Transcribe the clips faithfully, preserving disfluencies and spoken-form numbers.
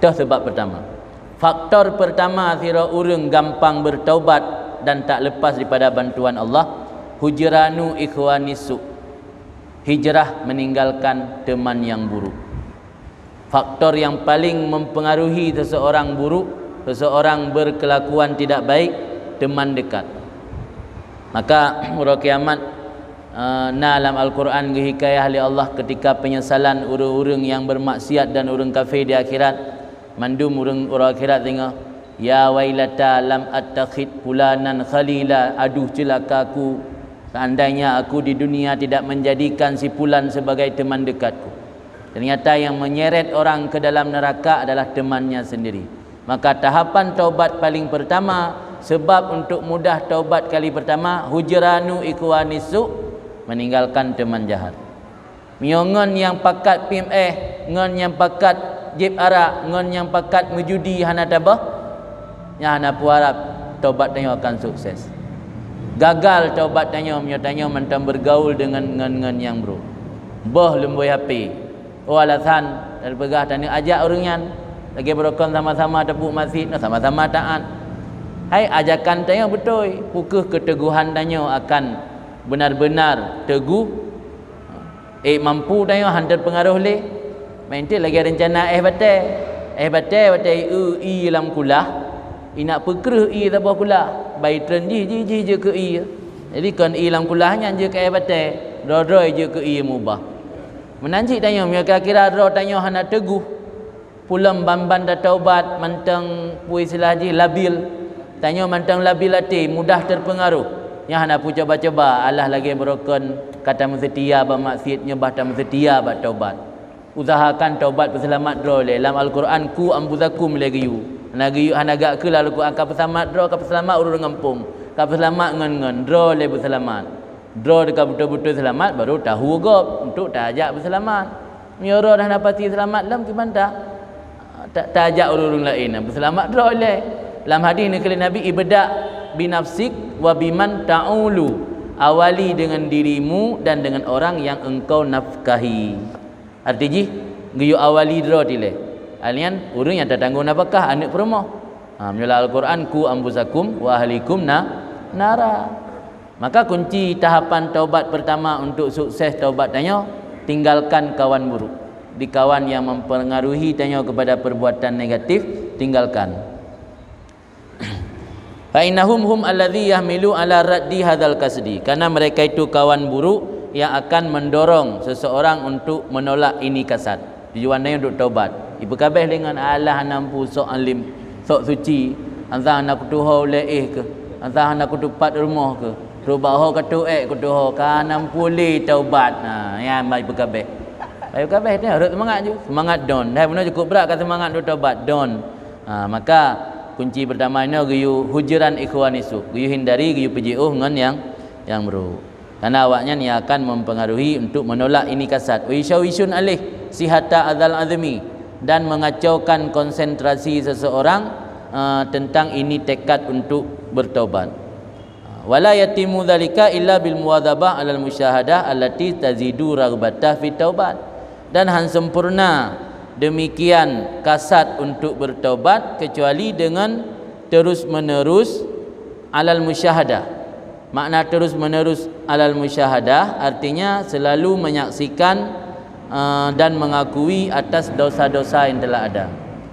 Toh sebab pertama. Faktor pertama sidroe ureuëng gampang bertaubat dan tak lepas daripada bantuan Allah, hujranu ikhwanis su'. Hijrah meninggalkan teman yang buruk. Faktor yang paling mempengaruhi seseorang buruk, seseorang berkelakuan tidak baik, teman dekat. Maka uroe kiamat, eh, na lam Al-Quran geuhikayah lé Allah ketika penyesalan ureuëng-ureuëng yang bermaksiat dan ureuëng kafé di akhirat. Mandum ureuëng uroe akhirat singoh, "Ya wailata lam attakhid fulanan khalila, aduh ceulakaku, seandainya aku di dunia tidak menjadikan si fulan sebagai teman dekatku." Ternyata yang menyeret orang ke dalam neraka adalah temannya sendiri. Maka tahapan taubat paling pertama, sebab untuk mudah taubat kali pertama, hujranu ikhwanis su', meninggalkan teman jahat. Meunyoe ngon nyang pakat pim éh, ngon nyang pakat jieb arak, ngon nyang pakat meujudi hana tabah, nyan hana peuharab taubat tanyoe akan sukses. Gagal taubat tanyoe meunyoe tanyoe mantong bergaul dengan ngon-ngon nyang brok. Boh lumbôi H P. Oh, alasan, tapeugah tanyoe ajak ureuëng nyan. Lagée beurokon sama-sama tapeubuet maksiet, nah, sama-sama taat. Hai, ajakan tanyoe beutôi, peu kheueh keuteguhan tanyoe akan benar-benar teguh. Eh, mampu tanyoe han teupeungaroh lé. Meuinti lagée reuncana éh batée. Éh batée, batée ié, ié lam kulah. Inak peukreueh ié saboh kulah. Bai treun jih, jih, jih jeuet keu ié. Jadi kon ié lam kulah nyan jeuet keu éh batée. Droe-droe jeuet keu ié mubah. Meunan cit tanyoe, meunyoe kira-kira droe tanyoe hana teguh. Pulom ban-ban tataubat mantong, peue istilah jih, labil. Tanyoe mantong labil até, mudah terpengaruh. Nyan hana peue coba-coba, alah lagée beurokon ka tameuseutia bak maksiet, nyoe bah tameuseutia bak taubat. Usahakan taubat peuseulamat droe lé. Lam Al-Quran, "Qu anfusakum" lé geuyue. Hana geuyue, hana geukheun lam Al-Quran ka peuseulamat droe, ka peuseulamat ureuëng gampông, ka peuseulamat ngon-ngon, droe lé peuseulamat. Droe ka beutôi-beutôi seulamat, baru tahu gob untuk tajak peuseulamat. Meunyoe droe hana pasti seulamat lom, kiban ta, ta, tajak ureuëng laén peuseulamat droe lé. Lam hadis neukheun lé Nabi, "Ibda' binafsik wa biman ta'ulu." Awali dengan dirimu dan dengan orang yang engkau nafkahi. Arti jih, geuyue awali droe dilée. Alian ureuëng nyang tatanggong nafakah, aneuëk peurumoh. Ha, meunyoe lam Al-Quran, "Qu anfusakum wa ahlikum na, nara." Maka kunci tahapan taubat pertama untuk sukses taubat tanyoe, tinggalkan kawan buruk. Di kawan yang mempengaruhi tanyoe kepada perbuatan negatif, tinggalkan. "Fa innahum hum alladzi yahmilu ala raddi hadzal kasdi." Karena mereka itu kawan buruk yang akan mendorong seseorang untuk menolak ini kasad. Tujuan tanyoe untuk taubat. Ipeukabeh lé ngon alah hana mampu, sok alim, sok suci, asai hana kutuho ulée éh keuh, asai hana kutupat rumoh keuh, rubak ho ka tuék kutuho, ka hana mampu lé taubat. Nah, nyan bah ipeukabeh. Bah ipeukabeh nyan rhot seumangat ju. Seumangat don. Hai bunoe cukup brat ka seumangat untuk taubat, don. Ha, maka kunci pertama inoe geuyue hujran ikhwanis su', geuyue hindari, geuyue peujiôh ngon nyang, nyang brok. Karena awaknyan yang akan mempengaruhi untuk menolak ini kasad. Wa yushawisun alaih sihata adzal azmi, dan mengacaukan konsentrasi seseorang, eh, tentang ini tekad untuk bertobat. Wala yatimu dzalika illa bil muwadzabah alal musyahadah allati tazidu raghbata fit taubat. Dan han sempurna demikian kasad untuk bertobat kecuali dengan terus-menerus alal musyahadah. Makna terus-menerus alal musyahadah artinya selalu menyaksikan, eh, dan mengakui atas dosa-dosa yang telah ada.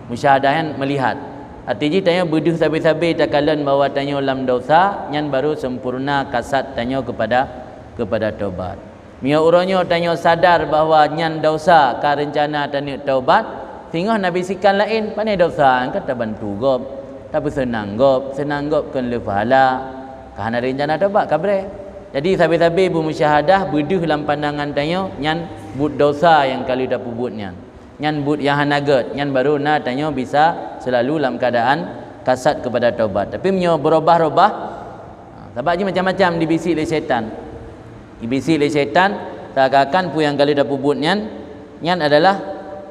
Musyahadah nyan melihat. Arti jih tanyoe beudeuh sabe-sabe takalon bahwa tanyoe lam dosa, nyan baru sempurna kasad tanyoe kepada, kepada tobat. Meunyoe uroe nyoe tanyoe sadar bahwa nyan dosa ka reuncana taneuk taubat, singoh na bisikan laén, "Pane dosa, ka tabantu gob, tapeuseunang gob, seunang gob kon le pahala, ka hana reuncana taubat, ka breh." Jadi sabe-sabe beumusyahadah beudeuh lam pandangan tanyoe nyan buet dosa nyang ka lheueh tapeubuet nyan. Nyan buet nyang hana gét, nyan baru na tanyoe bisa seulalu lam keuadaan kasad keupada taubat. Tapi meunyoe beurobah-robah, ha, sabab jih macam-macam dibisik lé syaitan. Dibisik lé syaitan, seakan-akan peue nyang ka lheueh tapeubuet nyan, nyan adalah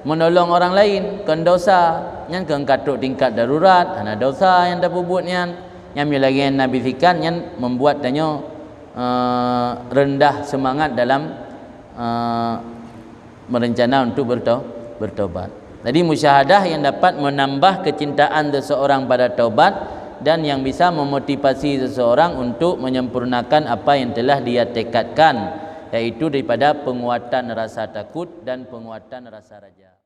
meunolong orang laén, kon dosa. Nyan keuh ka trok tingkat darurat, hana dosa nyang tapeubuet nyan. Nyan meunyoe lagée nyan na bisikan, nyan membuat tanyoe, eh, rendah semangat dalam, eh, merencana untuk berto-, bertobat. Jadi, musyahadah yang dapat menambah kecintaan seseorang pada taubat dan yang bisa memotivasi seseorang untuk menyempurnakan apa yang telah dia tekadkan, yaitu daripada penguatan rasa takut dan penguatan rasa raja.